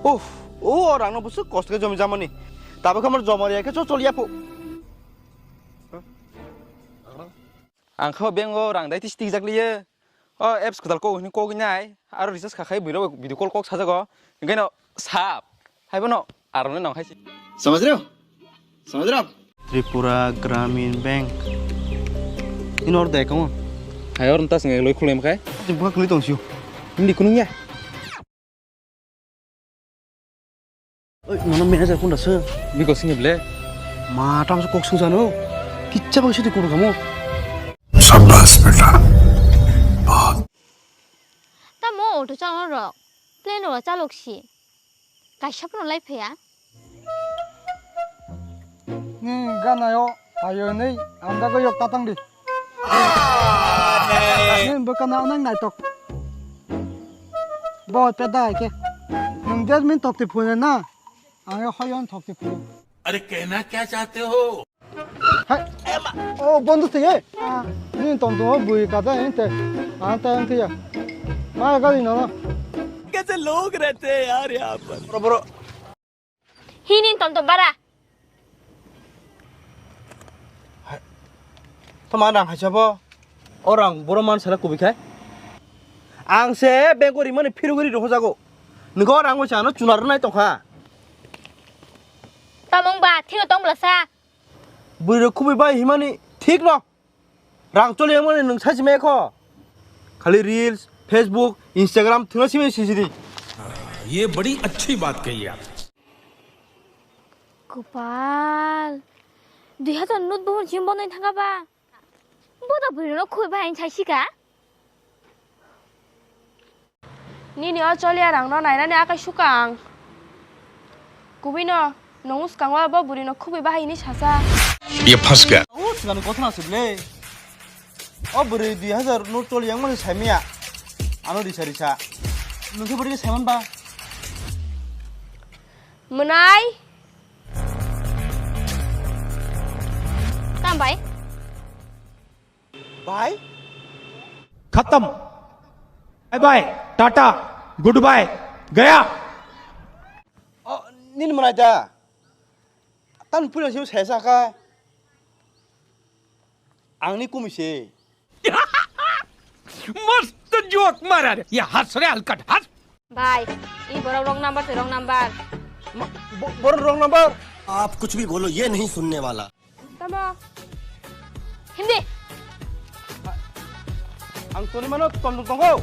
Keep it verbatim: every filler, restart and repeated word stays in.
Uff, o rangno busu kosto khe jomi jamani. Tabuk hamar joma riya khe cho choliya phu. Ang kha bank o rang dai tis tik jak liye. O apps kwtal kok hwnwi kok nai. Aro recharge kha khai buiro video call kok sajago. Hingkhe no sap. Hai bono aro no nang hai si. समझ रहे हो? समझ रहे हो आप? Tripura Gramin Bank. In order account. Hai or tas ngai loi khulem khai. Jibga khulai tong siu. Hindi kunung ya. Oi, nono manager kun dasa? Biko sini ble. Ma, tam se kok sung jano. Kicha bang sidi kun kamu. शाबाश बेटा। Tamo auto chalok rok, plane rok chalok si, kaisa phano lai phaiya. Ni gana yo, payo nei, anda go yok tatang di. Ni bwkha na nang naitok. Bo peda ke. Nung jasmine tok ti phone na. Ang yo hoyon tok ti phone. अरे कहना क्या चाहते हो? Hai. O bondhu se. Ni ton to bui ka da ente. Anta ente ya. Ma gari no. कैसे लोग रहते हैं यार यहाँ पर। Bro, bro. Hini ton to bara. Hai. Toma rang hai sabo. O rang boro man sala kubi khai. Ang se bank o rimani phirugwi ri rohojago. Nungo rang wisa no chunar nai tongkha. Tamung ba, thino tong bla sa. Bwrwi rok khubui bai himani thik no. Rang choli mani nwng sachi me kho. Khali reels, Facebook, Instagram thwngna simi sisidi. ये बड़ी अच्छी बात कही आप। Kopal. Dui hazar note bo hwn sim bonoi thanga ba. Boda bwrwi no khubui bai sai sika. Nini o choliya rangno nainani akai suka ang. Kubui no, nwng swkango bo bwrwi no khubui bahai hwnwi sasa. ये फंस गया। O swkang kothoma se ble. O bwrwi dui hazar no choli yang mani saimaya. Ano risa risa. Nwng khe bwrwi khe saiman ba. Mwnai. Tam bai. Bhai? खत्म। Bye bye, tata, good bye, गया। O, nini mwnai da? Tamni puila se saya saka. Angni kumi se. मस्त जोक मारा रे। ये हंस रे हलकट, हंस। Bai, i borok wrong number se wrong number. Ma, bo-, borok wrong number? आप कुछ भी बोलो, ये नहीं सुनने वाला। Tamo? Hindi. Ang toni mano tom tom tongo.